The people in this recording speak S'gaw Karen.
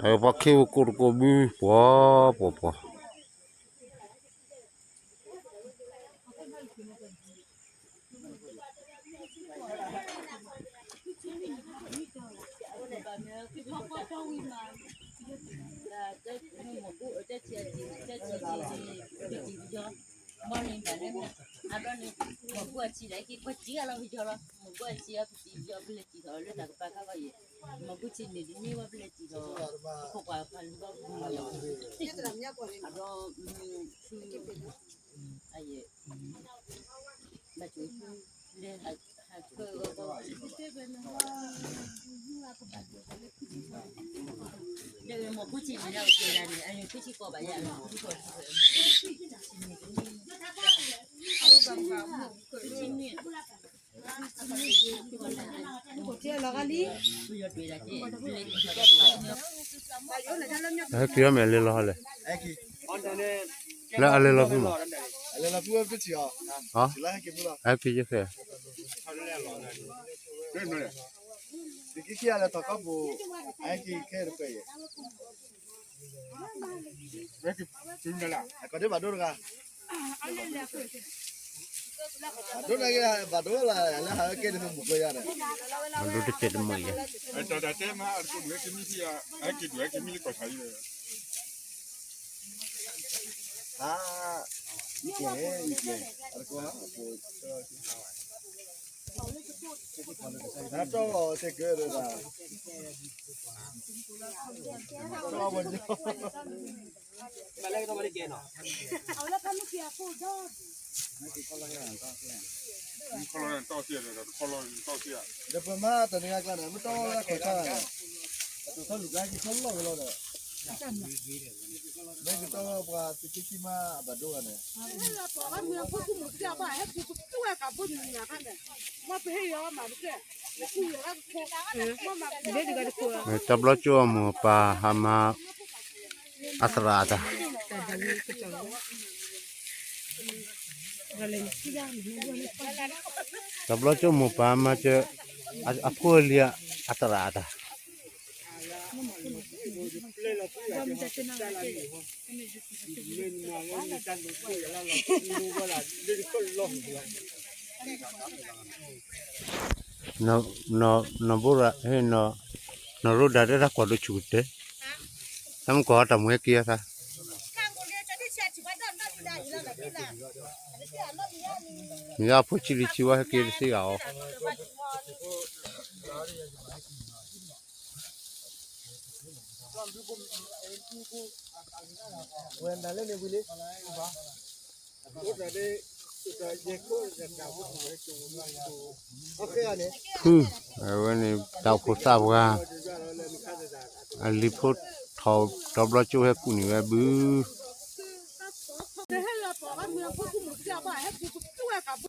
တၢ်ပှၤခ့ဝဲကိးတကိးဘု ပှၤပှၤပှၤ မ့ၢ်န့ၣ် မ့ၢ်ကူအဆံးလၢက့ၤ ပှၤစံးဂၤလီၤပယီၤလီၤ မ့ၢ်ကူအဆံးအပစံးပယီၤပလဲၤစံးထီၣ်လၢတၢ်ကပၤခါဘၣ်ယဲၢ် မ့ၢ်ကူဆံးန့ၣ်ဒ်န့ၢ်ဝဲပလဲၤစံးထီၣ် ပခိၣ်ပှၢ်ဖးလံဘီပူၤလီၤ အဒီး အယဲၢ် ဘၣ်ဆိ လၢဟးဆၢဂီၤကီ မ့ၢ်ကူဆံးန့ၣ် အကဲဒၣ်န့ၣ် အန့ၣ်ကူဆံးကီးဘၣ်ယဲၢ် ဟဲက့ၤအီၤမ့ၢ်အလဲၤလီၤဟီလဲၣ်, လၢအလဲၤလီၤဖုမး, ဟဲက့ၤယဲၢ်ဖဲ, ဟဲက့ၤခဲတပှဲၤယဲၢ်, အကဒဘၣ်ဒိတဂၤ ဘၣ်ဒိန့ၣ်က့ၤ ဘၣ်ဒိလၢ လၢဟးကဲတမုာ်ကွဲယၤဒီး ဘၣ်ဒိတကဲတမုာ်ယဲၢ်, ဟါ, ယကဲ, ယကဲ, အတကိး, အတီၢ်အီၤတကဲဒီး, တီၢ်အီၤ ဒီးပှၤမၤတၢ်န့ၣ်အကျါန့ၣ် မ့ၢ်တီၢ်ဝဲလၢခိးဆါန့ၣ်, အတိာ်ထီၣ်လူၤကါက့ၤခီလီၢ်ဝဲလီၤဒီး, မ့ၢ်ကတီၢ်ပှၤသုးက့ခံမါအဘၣ်ဒိဂၤန့ၣ်, တဘျီကၠိအမိၢ်ပၢ်ဟးမၤ အသရၣ်တၢ် တဘျီကၠိမိၢ်ပၢ်မၤစၢၤ အဖိအလံၤအသရၣ်အတၢ်, နီၢ်ဘိရၤ, နီၢ်ရိဒၣ်တဲတၢ်ကွၢ်ဒိၣ်ဆူၣ်ကတၢၢ်, တၢ်မုၢ်ကွၢ်အီၤတၢ်မူဟဲက့ၤအသး, မ့ၢ်အဖိဆံးလံၤဆံးဝါဟဲက့ၤတသ့ဂၤအီၤ ဖု, အဝဲန့ၣ် တၢ်အိၣ်ဖှိၣ်သးပှၢ်, အလံၤဖိထီၣ်တဘျီကၠိဟဲကူၣ်န့ၢ်ဝဲဘု ဟဲလီၤပှၤမုၢ်အဖိကူၣ်မုၢ်ကစၢ်ဘၣ် ဟဲကူၣ်